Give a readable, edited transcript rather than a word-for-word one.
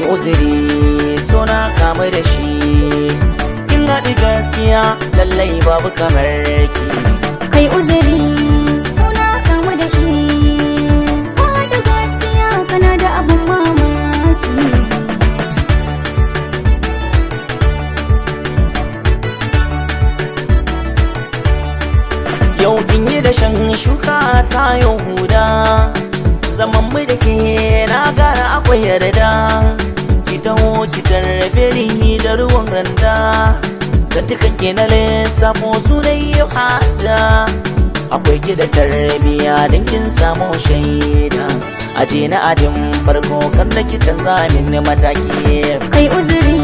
Ki uzuri suna kamu da shi. Kin haɗu gaskiya lallai babu kamar ki. Kai uzuri suna kamu da shi. Ka da gaskiya kana da abun mamaki. Yau kin yi da shan shuka ta yau huda. Zaman mu da ke na gara akwai yarda. Ki taho ki tarbe ni da ruwan randa. Zantukan ke na lissafo su dai yau hada. Akwai ki da tarbiya don kin samu shaida. Aje na ajin farko kar da ki canza min mataki. Kai uzuri.